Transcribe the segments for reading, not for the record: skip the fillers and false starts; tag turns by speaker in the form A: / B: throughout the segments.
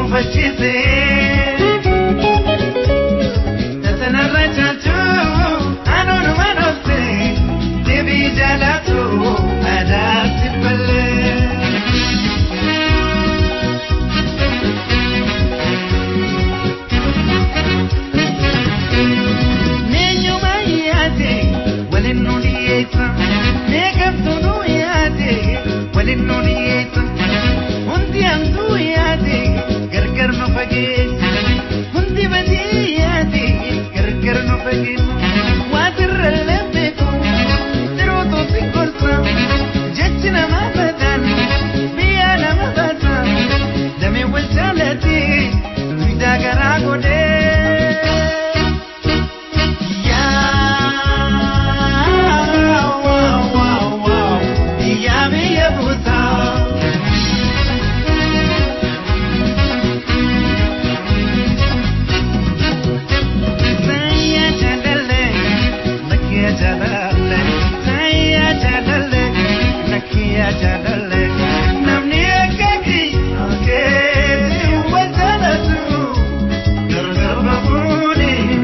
A: mufachiise. Tasanarra caalchu anuunuma dhoofte deebii jaalatu adaatti ballee. Neenyuma yaade waliin nu dhiyeessa meeqamtu nu yaade waliin nu dhiyeessa hundi hamtuu yaade gargar nu fageessa hundi badii yaade gargar nu fageessa waatirrallee beeku tiruutu si gorsa jechi nama badaan biyya nama baasa damee wal jaalate duudaa garaa godhee.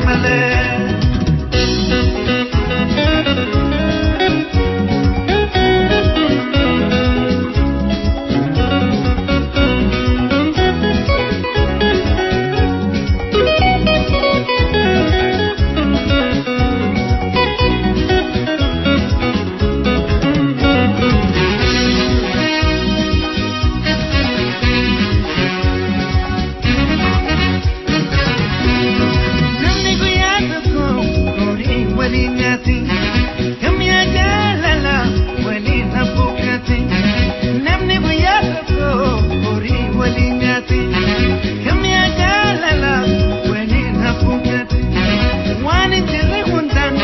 A: Malee. Namni guyyaa tokko horii waliin nyaate, gamyaa jaalala waliin habbuuqqate. Namni guyyaa tokko horii waliin nyaate, gamyaa jaalala waliin habbuuqqate. Waan hin jirre hundaan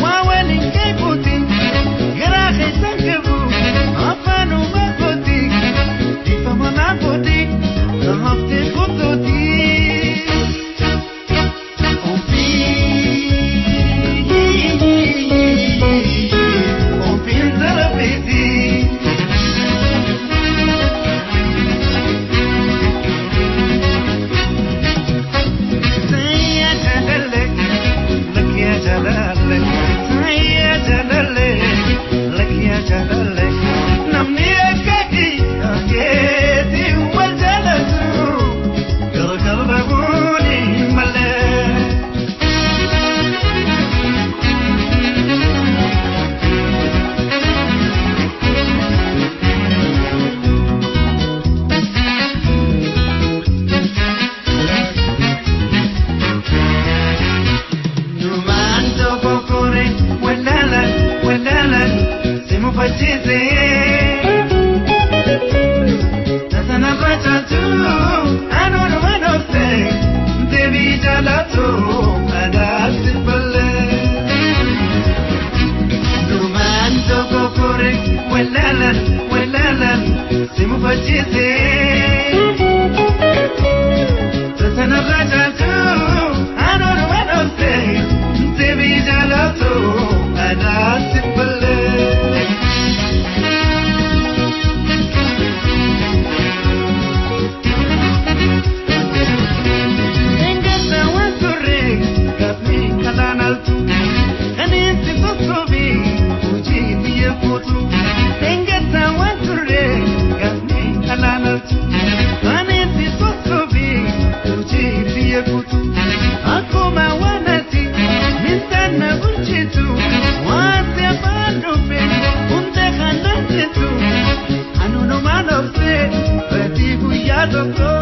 A: waa waliin qeequuti, garaa keessan qabu afaanuma kooti, dhiifama naa kooti, haftee kottooti. Ofiin tarabeeti. Sayyaa jaalale, lakkiyaa jaalale, sayyaa jaalale, lakkiyaa jaalale. Namni akka keetii wal jaalatu gargar bahuun hin malee. Dumaan tokko kore walaalan walaalan si mufachiise. Tasanarra caalchu anuunuma dhoofte deebii jaalatu adaatti ballee. Dumaan tokko kore walaalan walaalan si mufachiise. Tasanarra caalchu anuunuma dhoofte deebii jaalatu adaatti ballee. Engata waan turre gaafni kalaan altu kaniinsi sossobii hojii biyya kootu. Engata waan turre gaafni kalaan altu kaniinsi sossobii hojii biyya kootu. Akkuma waan ati mintaan na bulchitu waan si afaan dhufe hunda kan hojjetu anuunumaan obsee badii guyyaa tokko.